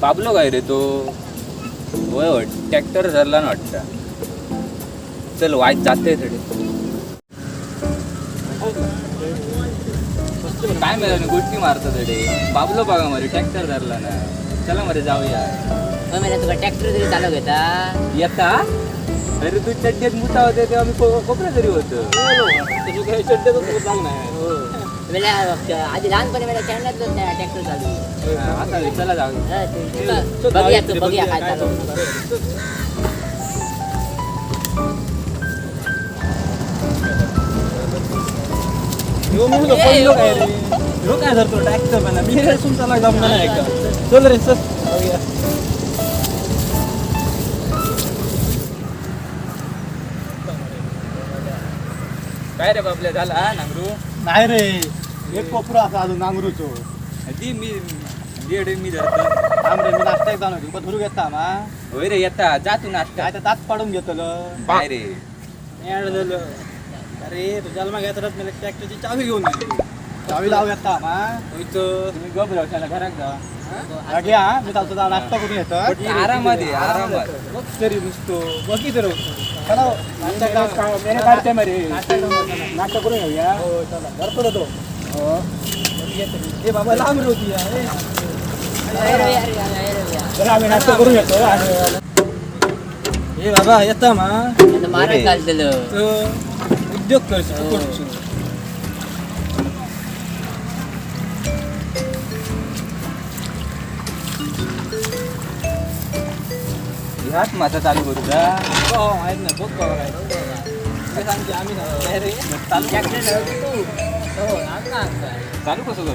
बाबलो काय रे तो? होय होय, ट्रॅक्टर धरला ना वाटतं. चल वाईट जाते थोडे. काय मिळालं गोष्टी मारतो थोडे. बाबलो बघा मरे, ट्रॅक्टर धरला ना. चला मरे जाऊया. मला तुका ट्रॅक्टर तरी चालव घेता येता? अरे तू चड्डेत मुता होते तेव्हा मी कोपऱ्या तरी होतो. मला आधी लहानपणी मला चॅनलातलं ट्रॅक्टर चालू. आता चला जाऊ. हा, बघूया तू, बघूया काय चालू. ह्यो काय धरतो ट्रॅक्टर म्हणा, मी रे तुमचा जमणार नाही का? चल रे चल. काय रे बाबल्या, झाला हा नांगरू? नाही रे, एक कोपरा असा अजून नांगरूचो. दी मी दीड मी धरतो. थांब रे, मी नाश्ता एक जाणार, तुका धरू घेता मा. होय रे, येता, जा तू नाश्ता. काय तर दात पाडून घेतलं. काय रे? झालं अरे, तुझ्या मग घेतलं, मी ट्रॅक्टरची चावी घेऊन आली. चावी लावू येता मा. तुम्ही गप राव, चला घरात जा. घ्या, मी चालतो, जा नाश्ता करून येतो. आरामात ये, आरामात. बघ तरी नुसतो बघित रे. चला हो, नाश्ता करा. काढते मरे. नाश्ता करून चला. नाश्ता करून घेऊया. हो चला, भरपूर होतो. हो ए बाबा, लांब रे होती या, ए. अरे रे, अरे रे, अरे रे. चला आम्ही नाश्ता करून घेतो आणि ए बाबा, येता मा. आता मारत चालतलं. तर उद्योग करशील तू करशील. ह्याच माझा चालू करू का? हो हो, माहित नाही, बघ बाबा काय काय सांगते आम्ही सांगतो. नाही रे, चालू ट्रॅक्टर चालवतो तू? हो, आम्ही काय? चालू कसं करू?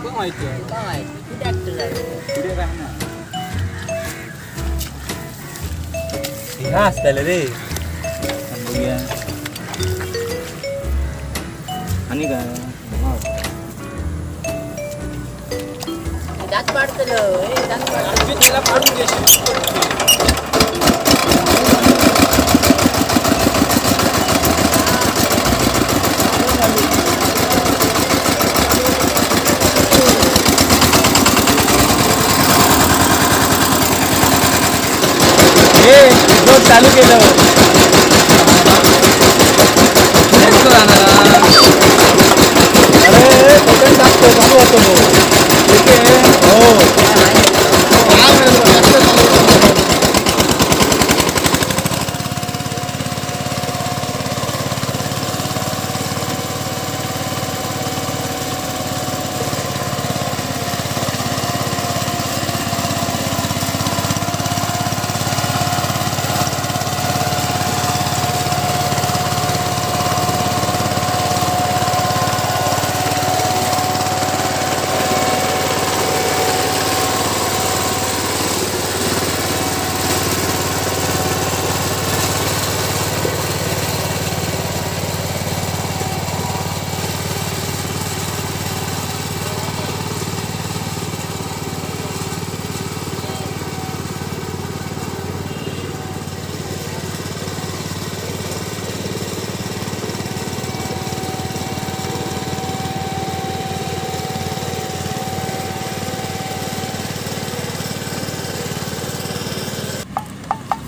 बघ माहिती आहे. तुका माहिती, तू ट्रॅक्टर चालवतो. पुढे काय ना, ह्या असताल रे. बघूया आणि काय. दात पाडतलं, ए, दात पाडतलं. आम्ही त्याला पाडून घेशील. ए बघ, चालू केलं. Let's go जाणार. अरे बटन टाकतो, चालू होतो तो. ठीक आहे. हो काय म्हणत होता, ट्रॅक्टर चालू होतो.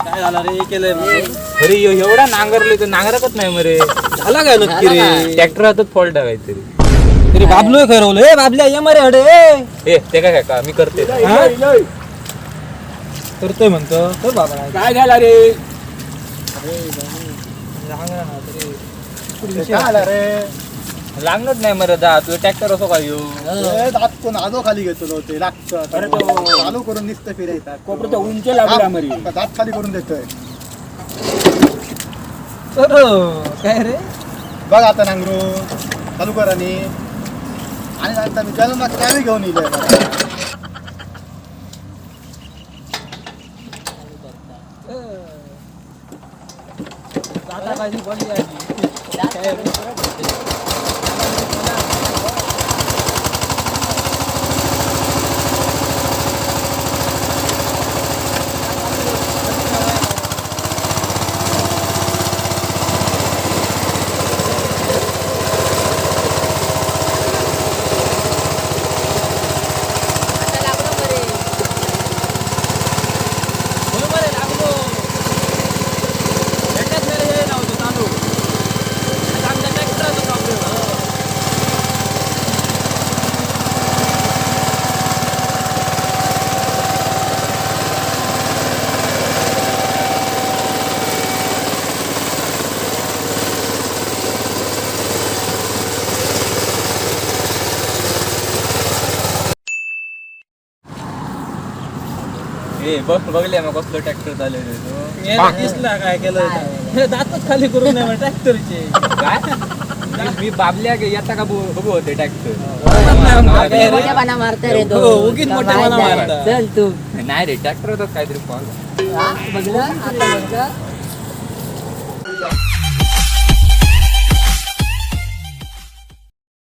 काय झालं रे, केलंय मग? अरे ह्यो एवढा नांगरलोय तो नांगरतच नाही मरे. झाला काय नक्की झाला रे? काय? ट्रॅक्टर हातात फॉल्ट आहे काहीतरी. तरी बाबलोय खरवलं. ए बाबल्या, ये मरे हडे. ए ते काय का मी करते. हा? करतोय म्हणतो तर बाबा नाही. काय झालं रे? लागणार ना तरी. काय आला रे? लागणच नाही मरे दा तुझं ट्रॅक्टर असो काय ह्यो. हो. दात कोण आजो खाली घेतलो ते लागतं अरे तो- चालू करून नुसतं फिरायचा. कोपऱ्यात उंच लागला मरे. दात खाली करून देतोय. तर काय रे? बघ आता नांगरू चालू कर. आणि आणि आता मी त्याला मग चावी घेऊन येईल. आता पाहिजे बघ आधी. दात पाडून परत घेतलं. आता लागलो मरे. ए बघ, बघले मग कसलो ट्रॅक्टर चालवतो तो. हे दिसला काय केलं हे दातच खाली करून नाही ट्रॅक्टरचे. काय मी बाबल्या येता का बघू होते ट्रॅक्टर. मोठ्या पाना मारता रे तो. हो, उगीच तुका मोठ्या पाना माहित आहे. मारता. चल तू. नाही रे, ट्रॅक्टर होता काहीतरी फॉल. हा, बघलं आता बघलं.